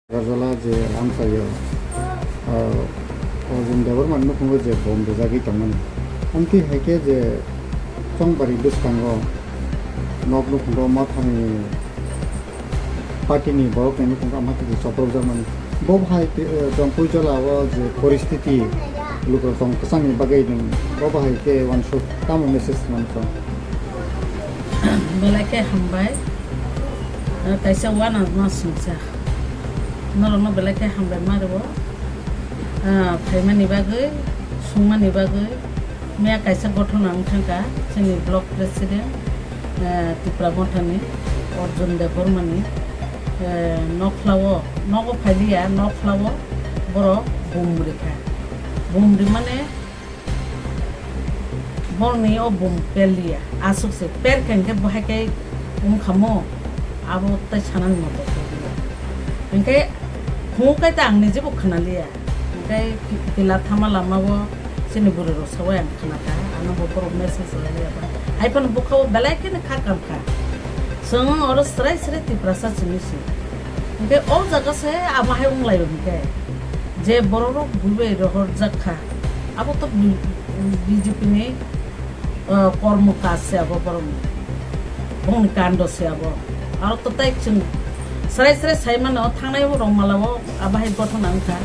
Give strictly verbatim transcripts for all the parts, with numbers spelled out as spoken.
Rajala je amchaio, ah, Arjun Debbarma ni nukhungo je bom rijagwi tongmani. Amtwi hai khe je chongbari bwskango nok nukhungo ma thani party ni borok ni nukhungo ama thani chopropjakmani. Bo hai, eh, Jongpui Jola o je poristiti lukurok tong kwchangni bagwi nwng bo hai khe uansuk tamo message mankha? Belai khe hambai. Kaisa uanama swngcha. Norokno belai khe hambai ma rwo. Ah, phaimani bagwi, sungmani bagwi. Miya kaisa gothona wng thangkha chini block president, eh, Tipra Mothani, Arjun Debbarmani, eh, nokhlao, nogo phailiya, nokhlao borok bum rikha. Bum rimane borokni o bum perliya, aswk se per khe, hwnkhe bo hai khe wngkhamo, abo tai sanani moto khe. Hwnkhe khungo kai ta ang nijebo khwnaliya. Hwnkhe kila thama lamao chini bwrwi rok sawai ang khwnakha, ano bo borok message rwliya ba. Hai phano bwkhao belai kheno kha kamkha. Chwng oro srai srai Tiprasa chini si. Hwnkhe o jaga se abo hai wnglaio hwnkhe. Je borok rok buibai rohorjak kha, abo to B-, B J P ni, uh, kormo kaj se abo borokni. Bongni kando se abo. Aro to tai chwng srai srai sai mano, thangnai rok malao abo hai gothona wngkha.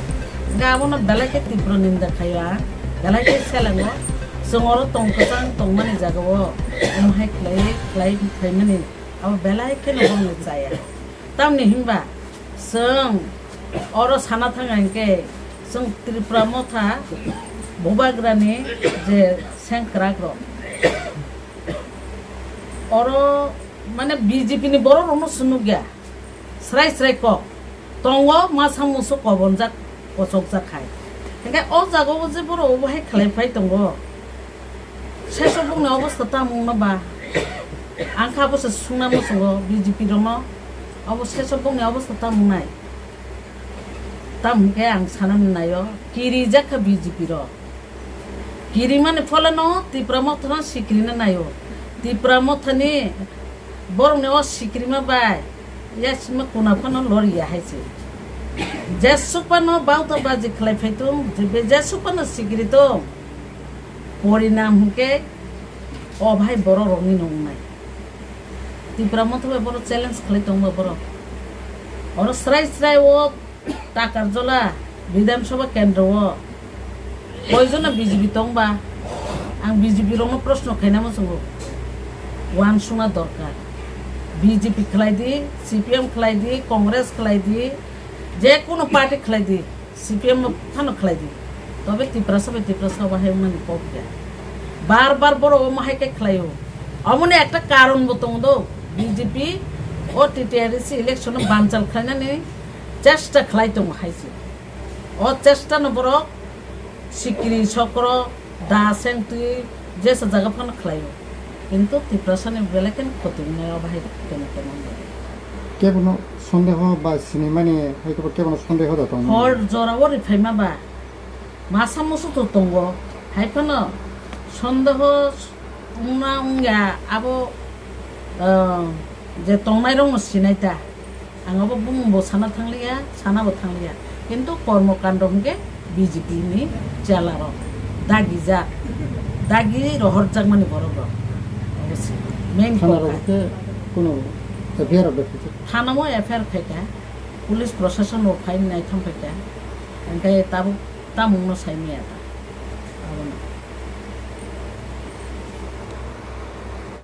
Hwnkhe abono belai khe tipra ninda khaio ang, belai khe selengo. Chwng oro tong kwchang tongmani jagao omo hai khlai khlai khlaimani abo belai kheno bongni chaya. Tamni hinba chwng oro sana thang hwnkhe chwng Tripura Motha bubagrani je sengkrak rok oro mane B J P ni borok rokno swnukya srai srai kok tongo masa musu kobonjak kochokjak hai. Hwnkhe o jagao je borok obo hai khlai phai tongo. Sesok bongni obostha tamung no ba? Ang kha bo se sungna muchungo B J P rokno. Obo sesok bongni obostha tamung nai? Tam hwnkhe ang sanani naio, kirijak kha B J P rok. Kirimani pholano Tipra Mothano sikrina naio. Tipra Mothani borokni o sikrima bai yasima kuna phano loriya hai se. Jesuk phano bauta baji khlai phai tong, je be jesuk phano sikri tong. Porinam hwnkhe o bhai borok rokni no wngnai. Tipra Motha bai borok challenge khlai tongma borok. Oro srai srai o Takarjola Bidhan Sabha kendro o koijono B J P tongba? Ang B J P rokno proshno khaina muchungo. Uansukna dorkar. B J P khlai di, C P M khlai di, Congress khlai di, je kono party khlai di. C P M no phano khlai di. Tobe Tiprasa bai Tiprasa bahai mani kok ya. Bar bar borok omo hai khe khlai o. Omoni ekta karon bo tongo do. B J P o T T R A C election no banchal khlainani chesta khlai tongo hai se. O chesta no borok sikri sokro da seng twi jesa jaga phano khlai o. Kintu Tiprasa ni belai kheno khoti wngnai o bahai keno keno. Kebono sondeho ba sinimani hai kebo kebono sondeho da tongo. Hor jora o riphaima ba masa musu to tongo. Hai phano sondeho wngna wngya abo, ah, je tongnai rokno sinai ta. Ang abo bumung bo sana thangliya, sana bo thangliya. Kintu kormo kando hwnkhe B J P ni chela rok dagijak, dagi rohorjakmani borok rok. Obo se main Thana kok rok hai. Khe kuno F I R rok da khaijak? Thana mo F I R khaikha, police proshashan rok phai naitham phaikha, hwnkhe tabuk tamungno saimaya ta. Abono.